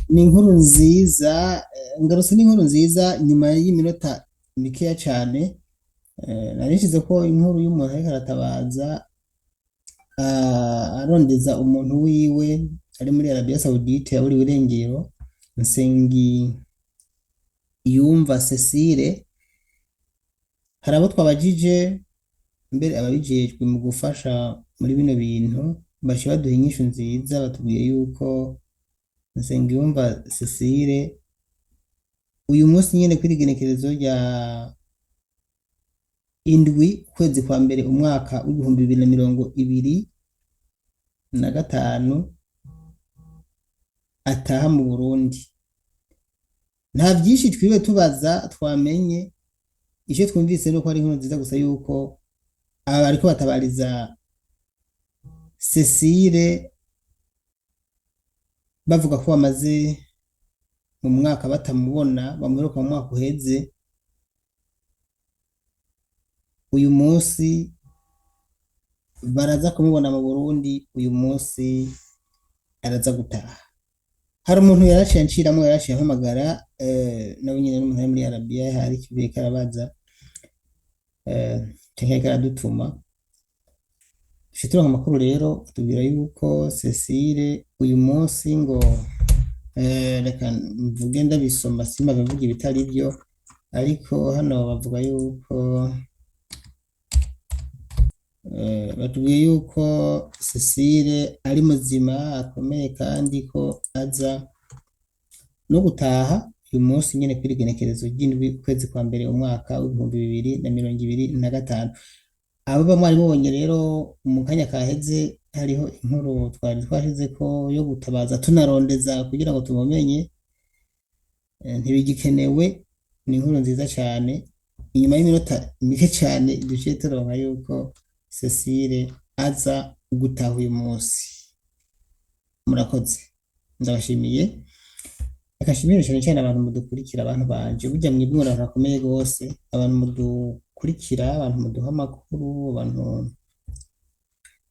Ni inkuru nziza, ngarutse n'inkuru nziza nyuma y'iminota mikeya cane. Nari ko inkuru y'umuntu ariko aratabaza, arondeza umuntu wiwe ari muri Arabia Saudite yaburiwe irengero, Nsengiyumva Cecile. Hari abo twabajije mbere ababijejwe mu gufasha muri bino bintu, baciye baduha inyishu nziza, batubwiye yuko Nsengiyumva Cecile uyu munsi nyene kw'igenekerezo rya 7 ukwezi kwa mbere umwaka w'2025 ataha mu Burundi. Nta vyinshi twiriwe tubaza, twamenye ico twumvise nuko ari inkuru nziza gusa yuko aba bariko batabariza Cecile bavuga ko bamaze mu mwaka batamubona, bamuheruka mu mwaka uheze. Uyu munsi baraza kumubona mu Burundi, uyu munsi araza gutaha. Hari umuntu yaraciye anciramwo, yaraciye ampamagara, nawe nyene n'umuntu ari muri Arabia, hari ikintu yariko arabaza, canke yariko aradutuma. Duce turonka amakuru rero atubwira yuko Cecile uyu munsi ngo reka mvuge ndabisoma simpave mvuga ibitari vyo, ariko hano bavuga yuko batubwiye yuko Cecile ari muzima akomeye kandi ko aza no gutaha uyu munsi nyene kw'igenekerezo ry'7 ukwezi kwa mbere umwaka w'2025. Abo mwari mubonye rero mu kanya kaheze hariho inkuru twari twashizeko yo gutabaza tunarondeza kugira ngo tumumenye, ntibigikenewe. Ni inkuru nziza cane, inyuma y'iminota mike cane duciye turonka yuko Cecile aza gutaha uyu munsi. Murakoze, ndabashimiye. Reka nshimire cane cane abantu mudukurikira, abantu banje burya mwebwe muri abantu bakomeye gose, abantu mudukurikira, abantu muduha amakuru, abantu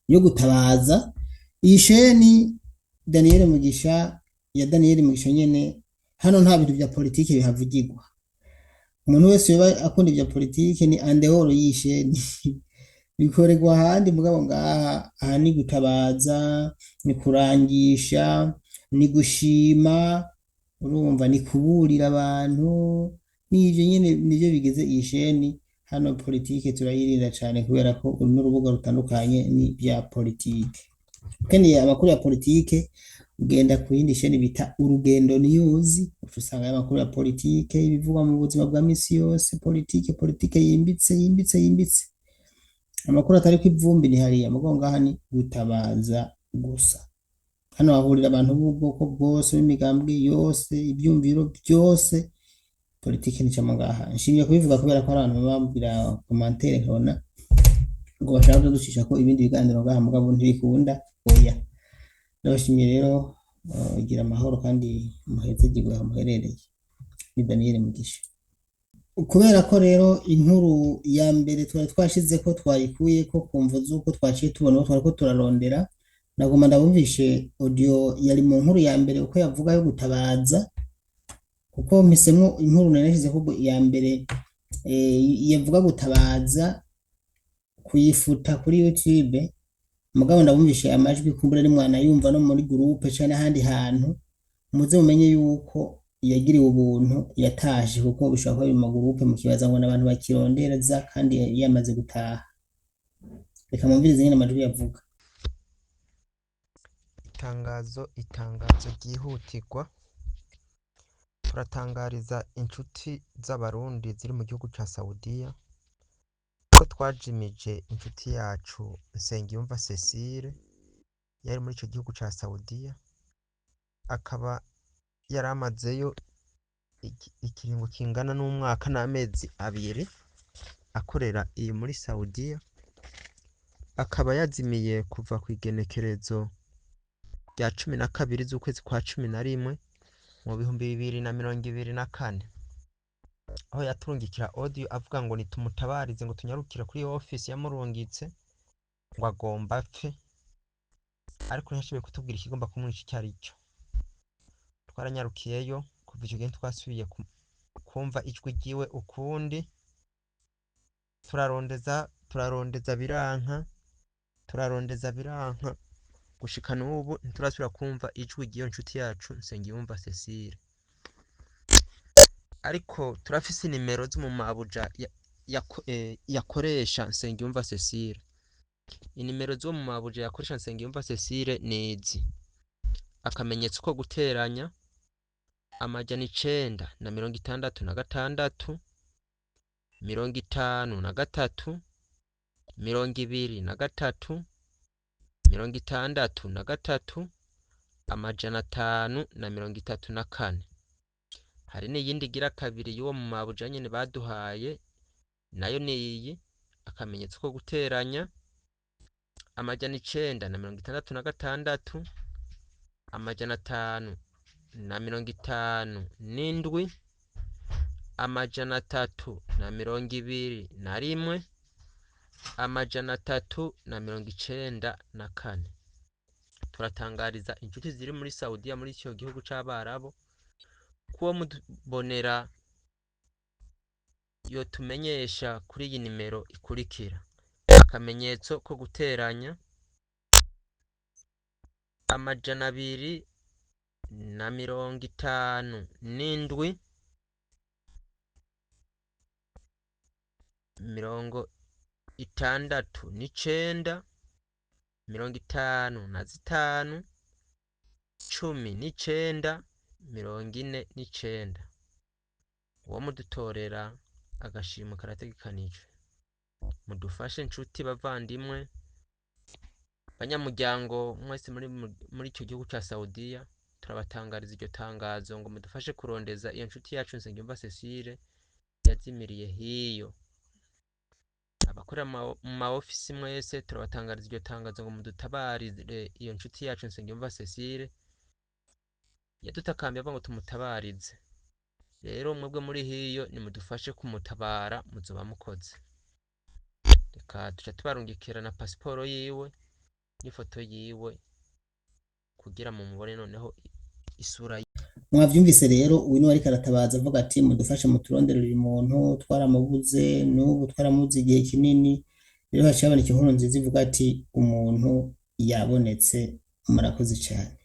yo gutabaza. Iyi sheni Daniel Mugisha ya Daniel Mugisha nyene, hano nta bintu vya politike bihavugirwa. Umuntu wese yoba akunda ivya politike ni en dehors y'iyi sheni, bikorerwa ahandi. Mugabo ngaha aha ni gutabaza, ni kurangisha, ni gushima, urumva, ni kuburira abantu, n'ivyo nyene nivyo bigize iyi sheni. Hano politike turayirinda cane kubera ko uru n'urubuga rutandukanye n'ivya politike. Ukeneye amakuru ya politike ugenda ku yindi sheni bita Urugendo News, uca usangayo amakuru ya politike, ibivugwa mu buzima bwa misi yose, politike yimbitse yimbitse yimbitse, amakuru atariko ivumbi ni hariya. Mugabo ngaha ni gutabaza gusa. Hano hahurira abantu b'ubwoko bwose, b'imigambwe yose, ivyumviro vyose, politike nicamwo ngaha. Nshimye kubivuga kubera ko hari abantu baba bambwira commentaire, nkabona ngo bashaka kuducishako ibindi biganiro ngaha, mugabo ntibikunda, oya. Ndabashimiye rero, gira amahoro kandi muhezagirwe aho muherereye. Ni Daniel Mugisha. Kubera ko rero inkuru ya mbere twari twashizeko twayikuyeko ku mvo z'uko twaciye tubona uwo twariko turarondera, nagoma ndabumvishe audio yari mu nkuru ya mbere uko yavuga yo gutabaza, kuko mpisemwo inkuru nari nashizeko ya mbere, yavuga gutabaza, kuyifuta kuri YouTube. Mugabo ndabumvishe amajwi, kumbura ari mwana yumva no muri groupe canke ahandi hantu, muze mumenye yuko yagiriwe ubuntu yatashe, kuko bishobora kuba biri mu magurupe mukibaza ngo n'abantu bakirondereza kandi yamaze gutaha. Reka mwumvirize nyene amajwi yavuga. Itangazo, itangazo ryihutirwa. Turatangariza inshuti z'Abarundi ziri mu gihugu ca Saudiya ko twajimije inshuti yacu Nsengiyumva Cecile yari muri ico gihugu ca Saudiya, akaba yari amazeyo ikiringo kingana n'umwaka n'amezi 2 akorera iyi muri Saudiya, akaba yazimiye kuva kw'igenekerezo rya 12 z'ukwezi kwa 11 mu 2024, aho yaturungikira audio avuga ngo nitumutabarize, ngo tunyarukire kuri office yamurungitse, ngo agomba apfe, ariko ntiyashoboye kutubwira ikigomba kumwica icyo ari cyo. Twaranyarukiyeyo, kuva ico gihe ntitwasubiye kumva ijwi ryiwe ukundi. Turarondeza, turarondeza biranka, turarondeza biranka, gushika n'ubu ntiturasubira kumva ijwi ry'iyo nshuti yacu Nsengiyumva Cecile. Ariko turafise inimero z'umumabuja yakoresha Nsengiyumva Cecile. Inimero z'uwo mumabuja yakoresha Nsengiyumva Cecile nizi: akamenyetso ko guteranya 966 53 23 63 534. Hari n'iyindi igira kabiri y'uwo mumabuja nyene baduhaye, nayo niyi: akamenyetso ko guteranya 966 557 321 394. Turatangariza inshuti ziri muri Saudiya, muri ico gihugu c'Abarabu, ko uwo mubonera yotumenyesha kuri iyi nimero ikurikira: akamenyetso ko guteranya 257 69 55 19 49. Uwo mudutorera agashimwe karategekanijwe. Mudufashe nshuti bavandimwe, banyamuryango mwese muri ico gihugu ca Saudiya, turabatangariza iryo tangazo ngo mudufashe kurondeza iyo nshuti yacu Nsengiyumva Cecile yazimiriye hiyo. Abakorera mu ma ofisi mwese, turabatangariza iryo tangazo ngo mudutabarire iyo nshuti yacu Nsengiyumva Cecile yadutakambiye avuga ngo tumutabaririze. Rero mwebwe muri hiyo nimudufashe kumutabara, muzoba mukoze. Reka tuca tubarungikira na pasiporo yiwe n'ifoto yiwe kugira mumubone noneho isura. Mwavyumvise rero, uyu niwe ariko aratabaza avuga ati mudufashe muturonderere uyu muntu, twaramubuze, n'ubu twaramubuze igihe kinini. Rero haciye haboneka inkuru nziza ivuga ati umuntu yabonetse. Murakoze cane.